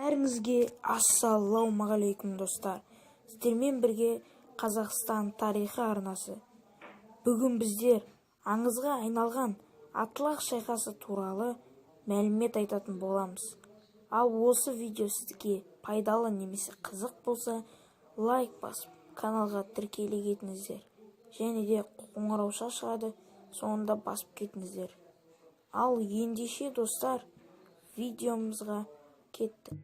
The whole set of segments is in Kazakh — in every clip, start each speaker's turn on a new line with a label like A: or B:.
A: Бәріңізге ассалаумағалейкум, достар! Сіздермен бірге «Қазақстан тарихы» арнасы. Бүгін біздер аңызға айналған Атлах шайқасы туралы мәлімет айтатын боламыз. Ал осы видео сізге пайдалы немесе қызық болса, лайк басып, каналға тіркеле кетіңіздер және де қоңырауша шығады, соны да басып кетіңіздер. Ал ендеше, достар, видеомызға кеттік.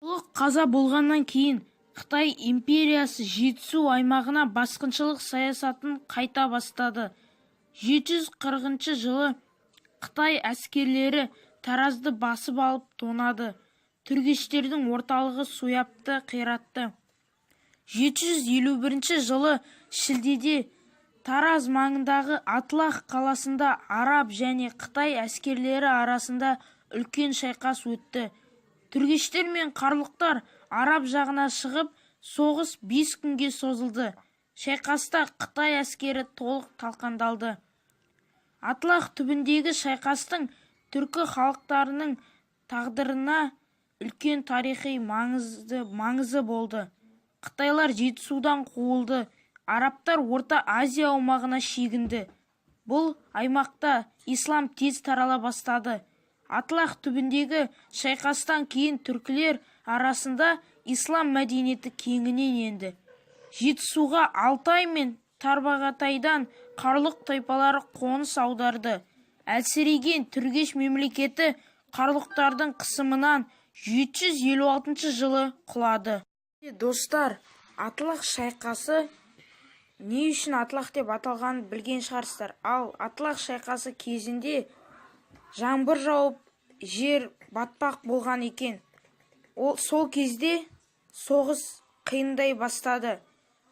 B: Ұлық қаза болғаннан кейін Қытай империясы Жетісу аймағына басқыншылық саясатын қайта бастады. 740 жылы Қытай әскерлері Таразды басып алып, тонады. Түргештердің орталығы Суяпты қиратты. 751 жылы шілдеде Тараз маңындағы Атлах қаласында араб және қытай әскерлері арасында үлкен шайқас өтті. Түргештер мен қарлұқтар араб жағына шығып, соғыс 5 күнге созылды. Шайқаста қытай әскері толық талқандалды. Атлах түбіндегі шайқастың түркі халықтарының тағдырына үлкен тарихи маңызы болды. Қытайлар Жетісудан қуылды, арабтар Орта Азия аумағына шегінді. Бұл аймақта ислам тез тарала бастады. Атлах түбіндегі шайқастан кейін түркілер арасында ислам мәдениеті кеңінен енді. Жетісуға Алтай мен Тарбағатайдан қарлұқ тайпалары қоныс аударды. Әлсіреген Түргеш мемлекеті қарлұқтардың қысымынан 756 жылы құлады.
A: Достар, Атлах шайқасы не үшін Атлах деп аталғанын білген шығарсыздар. Ал Атлах шайқасы кезінде жаңбыр жауып, жер батпақ болған екен. Ол сол кезде соғыс қиындай бастады.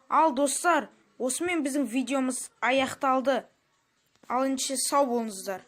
A: Ал, достар, осымен біздің видеомыз аяқталды. Ал ендеше, сау болыңыздар!